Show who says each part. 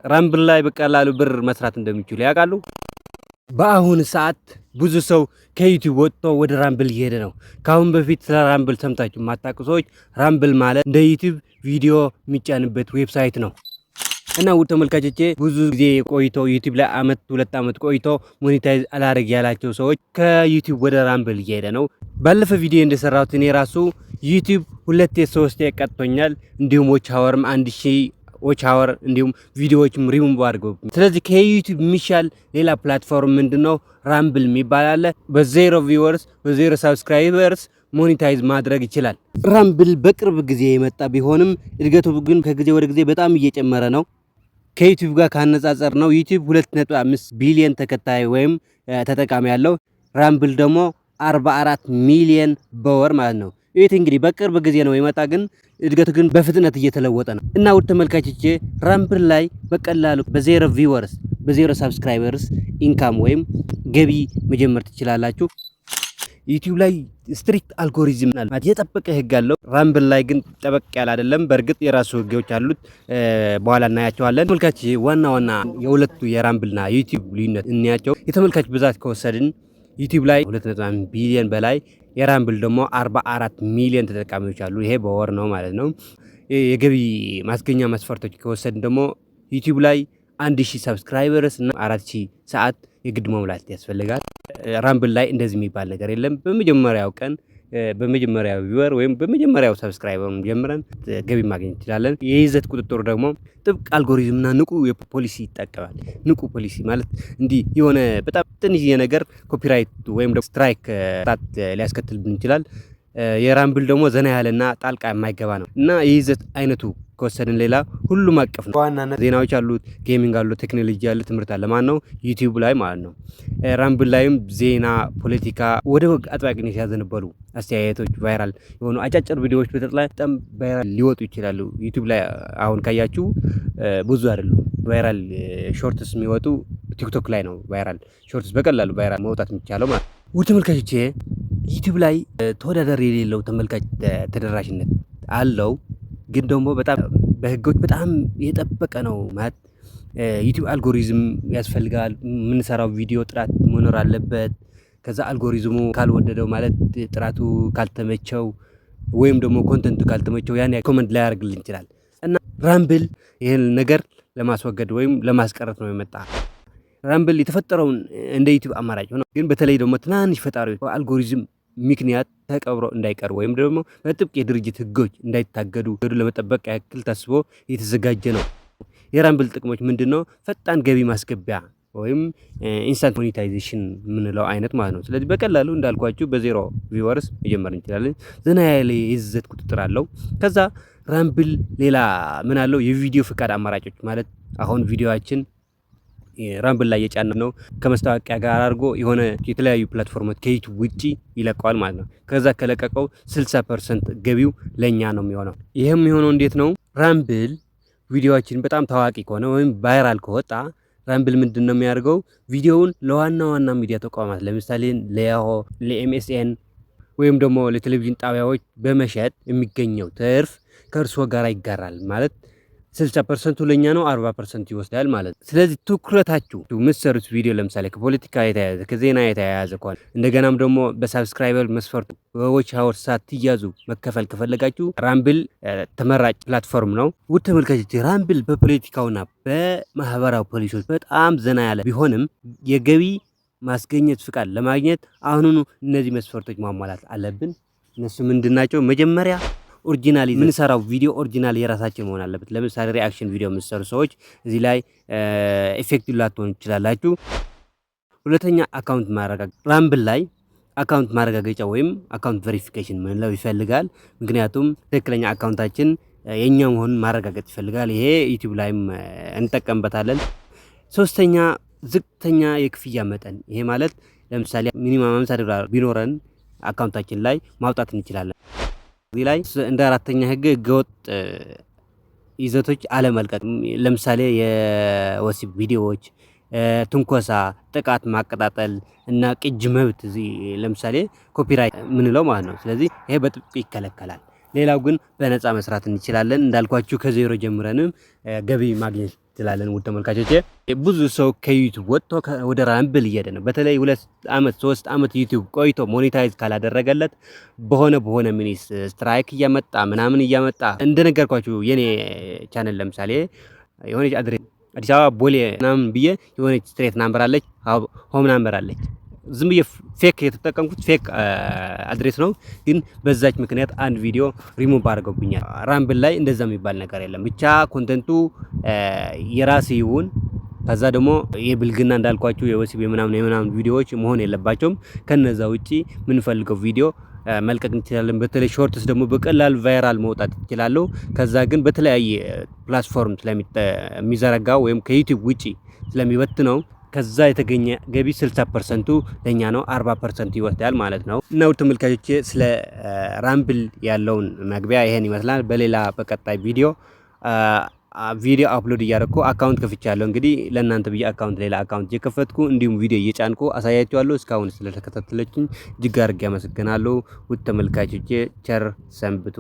Speaker 1: Rumble ላይ በቀላሉ ብር መስራት እንደሚችሉ ያውቃሉ? በአሁኑ ሰዓት ብዙ ሰው ከ YouTube ወጥቶ ወደ Rumble እየሄደ ነው። ከአሁን በፊት ስለ Rumble ሰምታችሁ የማታውቁ ሰዎች፣ Rumble ማለት እንደ YouTube ቪዲዮ የሚጫንበት website ነው። እና ውድ ተመልካቾቼ፣ ብዙ ጊዜ ቆይቶ YouTube ላይ አመት 2 አመት ቆይቶ monetize አላረግ ያላቸው ሰዎች ከ YouTube ወደ Rumble እየሄደ ነው። ባለፈ ቪዲዮ እንደሰራሁት እኔ ራሱ YouTube ሁለቴ ሶስቴ ቀጥቶኛል። እንዲሁም watch hour ም 1000 watch hour እንዲሁም ቪዲዮዎችም ሪሙቭ አድርገው። ስለዚህ ከ YouTube የሚሻል ሌላ platform ምንድነው? Rumble የሚባል አለ። በ zero viewers፣ በ zero subscribers monetize ማድረግ ይችላል። Rumble በቅርብ ጊዜ የመጣ ቢሆንም እድገቱ ግን ከጊዜ ወደ ጊዜ በጣም እየጨመረ ነው። ከ YouTube ጋር ካነጻጸርነው YouTube 2.5 ቢሊዮን ተከታይ ወይም ተጠቃሚ ያለው፣ Rumble ደግሞ 44 ሚሊዮን በወር ማለት ነው። ይህ እንግዲህ በቅርብ ጊዜ ነው የመጣ፣ ግን እድገቱ ግን በፍጥነት እየተለወጠ ነው። እና ውድ ተመልካቾቼ፣ Rumble ላይ በቀላሉ በ zero viewers፣ በ zero subscribers income ወይም ገቢ መጀመር ትችላላችሁ። YouTube ላይ strict algorithm አለ፣ የጠበቀ ህግ አለው። Rumble ላይ ግን ጠበቅ ያለ አይደለም። በእርግጥ የራሱ ህጎች አሉት፣ በኋላ እናያቸዋለን። ተመልካች ዋና ዋና የሁለቱ የ Rumble ና YouTube ልዩነት እንያቸው። የተመልካች ብዛት ከወሰድን YouTube ላይ 2.5 ቢሊዮን በላይ፣ የ Rumble ደግሞ 44 ሚሊዮን ተጠቃሚዎች አሉ። ይሄ በወር ነው ማለት ነው። የገቢ ማስገኛ መስፈርቶች ከወሰድን ደግሞ YouTube ላይ 1000 subscribers እና 4000 ሰዓት የግድ መሙላት ያስፈልጋል። Rumble ላይ እንደዚህ የሚባል ነገር የለም። በመጀመሪያው ቀን፣ በመጀመሪያው viewer ወይም በመጀመሪያው subscriber ጀምረን ገቢ ማግኘት እንችላለን። የይዘት ቁጥጥሩ ደግሞ ጥብቅ አልጎሪዝምና ንቁ ፖሊሲ ይጠቀማል። ንቁ ፖሊሲ ማለት እንዲህ የሆነ በጣም ትንሽዬ ነገር copyright ወይም ደግሞ strike ሊያስከትልብን ይችላል። የ Rumble ደግሞ ዘና ያለና ጣልቃ የማይገባ ነው። እና የይዘት አይነቱ ከወሰድን ሌላ ሁሉም አቀፍ ነው።
Speaker 2: በዋናነት
Speaker 1: ዜናዎች አሉት፣ gaming አሉት፣ ቴክኖሎጂ አለ፣ ትምህርት አለ ማለት ነው። YouTube ላይ ማለት ነው። Rumble ላይም ዜና፣ ፖለቲካ፣ ወደ ወግ አጥባቂነት ያዘነበሉ አስተያየቶች፣ viral የሆኑ አጫጭር ቪዲዮዎች በጠቅላላ በጣም viral ሊወጡ ይችላሉ። YouTube ላይ አሁን ካያችሁ ብዙ አይደሉም። Viral shorts የሚወጡ TikTok ላይ ነው። Viral shorts በቀላሉ viral መውጣት የሚቻለው ማለት ነው። ውድ ተመልካቾቼ፣ YouTube ላይ ተወዳዳሪ የሌለው ተመልካች ተደራሽነት አለው። ግን ደግሞ በጣም በህጎች በጣም የጠበቀ ነው። ማለት YouTube algorithm ያስፈልጋል። የምንሰራው ቪዲዮ ጥራት መኖር አለበት። ከዛ አልጎሪዝሙ ካልወደደው፣ ማለት ጥራቱ ካልተመቸው ወይም ደግሞ content ኡ ካልተመቸው ያን recommend ላያደርግልን ይችላል። እና Rumble ይህን ነገር ለማስወገድ ወይም ለማስቀረት ነው የመጣ። Rumble የተፈጠረውን እንደ YouTube አማራጭ ሆኖ ግን በተለይ ደግሞ ትናንሽ ፈጣሪዎች በአልጎሪዝም ምክንያት ተቀብሮ እንዳይቀሩ ወይም ደግሞ በጥብቅ የድርጅት ህጎች እንዳይታገዱ ለመጠበቅ ያክል ታስቦ የተዘጋጀ ነው። የ Rumble ጥቅሞች ምንድን ነው? ፈጣን ገቢ ማስገቢያ ወይም instant monetization የምንለው አይነት ማለት ነው። ስለዚህ በቀላሉ እንዳልኳችሁ በ zero viewers መጀመር እንችላለን። ዘና ያለ የይዘት ቁጥጥር አለው። ከዛ Rumble ሌላ ምን አለው? የቪዲዮ ፍቃድ አማራጮች፣ ማለት አሁን ቪዲዮአችን Rumble ላይ የጫነ ነው ከማስታወቂያ ጋር አድርጎ የሆነ የተለያዩ platform ኦች ከ YouTube ውጪ ይለቀዋል ማለት ነው። ከዛ ከለቀቀው 60% ገቢው ለእኛ ነው የሚሆነው። ይህም የሚሆነው እንዴት ነው? Rumble ቪዲዮአችን በጣም ታዋቂ ከሆነ ወይም viral ከወጣ Rumble ምንድን ነው የሚያደርገው? ቪዲዮውን ለዋና ዋና ሚዲያ ተቋማት፣ ለምሳሌ ለ Yahoo፣ ለ MSN ወይም ደግሞ ለቴሌቪዥን ጣቢያዎች በመሸጥ የሚገኘው ትርፍ ከእርስዎ ጋር ይጋራል፣ ማለት 60% ኡ ለእኛ ነው፣ 40% ይወስዳል ማለት ነው። ስለዚህ ትኩረታችሁ የምትሰሩት ቪዲዮ ለምሳሌ ከፖለቲካ የተያያዘ፣ ከዜና የተያያዘ ከሆነ፣ እንደገናም ደግሞ በ subscriber መስፈርቱ፣ በ watch hour ሳትያዙ መከፈል ከፈለጋችሁ Rumble ተመራጭ platform ነው። ውድ ተመልካቾች፣ Rumble በፖለቲካውና በማህበራዊ ፖሊሲዎች በጣም ዘና ያለ ቢሆንም የገቢ ማስገኘት ፍቃድ ለማግኘት አሁኑኑ እነዚህ መስፈርቶች ማሟላት አለብን። እነሱ ምንድን ናቸው? መጀመሪያ original፣ የምንሰራው ቪዲዮ original የራሳችን መሆን አለበት። ለምሳሌ reaction ቪዲዮ የምትሰሩ ሰዎች እዚህ ላይ effective ላትሆኑ ትችላላችሁ። ሁለተኛ account ማረጋገጥ፣ Rumble ላይ account ማረጋገጫ ወይም account verification ምንለው ይፈልጋል። ምክንያቱም ትክክለኛ account ኣችን የእኛ መሆኑን ማረጋገጥ ይፈልጋል። ይሄ YouTube ላይም እንጠቀምበታለን። ሶስተኛ ዝቅተኛ የክፍያ መጠን፣ ይሄ ማለት ለምሳሌ minimum 50 ዶላር ቢኖረን account ኣችን ላይ ማውጣት እንችላለን። እዚህ ላይ እንደ አራተኛ ህግ ህገወጥ ይዘቶች አለመልቀቅ፣ ለምሳሌ የወሲብ ቪዲዮዎች፣ ትንኮሳ፣ ጥቃት ማቀጣጠል እና ቅጅ መብት፣ እዚህ ለምሳሌ copyright የምንለው ማለት ነው። ስለዚህ ይሄ በጥብቅ ይከለከላል። ሌላው ግን በነፃ መስራት እንችላለን። እንዳልኳችሁ ከዜሮ ጀምረንም ገቢ ማግኘት እንችላለን። ውድ ተመልካቾቼ፣ ብዙ ሰው ከ YouTube ወጥቶ ወደ Rumble እየሄደ ነው። በተለይ 2 አመት 3 አመት YouTube ቆይቶ monetize ካላደረገለት በሆነ በሆነ means strike እያመጣ ምናምን እያመጣ፣ እንደነገርኳችሁ የኔ ቻነል ለምሳሌ የሆነች address አዲስ አበባ ቦሌ ምናምን ብዬ የሆነች street number አለች፣ home number አለች። ዝም ብዬ fake የተጠቀምኩት fake address ነው። ግን በዛች ምክንያት አንድ ቪዲዮ ሪሙቭ አድርገውብኛል። Rumble ላይ እንደዛ የሚባል ነገር የለም። ብቻ content ኡ የራስ ይሁን። ከዛ ደግሞ የብልግና እንዳልኳችሁ የወሲብ የምናምን የምናምን ቪዲዮዎች መሆን የለባቸውም። ከነዛ ውጪ የምንፈልገው ቪዲዮ መልቀቅ እንችላለን። በተለይ shorts ደግሞ በቀላል viral መውጣት ይችላሉ። ከዛ ግን በተለያየ platform ስለሚዘረጋው ወይም ከ YouTube ውጪ ስለሚበትነው ከዛ የተገኘ ገቢ 60% ኡ ለኛ ነው፣ 40% ይወስዳል ማለት ነው። እና ውድ ተመልካቾቼ፣ ስለ Rumble ያለውን መግቢያ ይሄን ይመስላል። በሌላ በቀጣይ ቪዲዮ ቪዲዮ upload እያደረኩ account ከፍቻለሁ። እንግዲህ ለእናንተ ብዬ account ሌላ account እየከፈትኩ እንዲሁም ቪዲዮ እየጫንኩ አሳያችኋለሁ። እስካሁን ስለተከታተላችሁኝ እጅግ አድርጌ አመሰግናለሁ። ውድ ተመልካቾቼ፣ ቸር ሰንብቱ።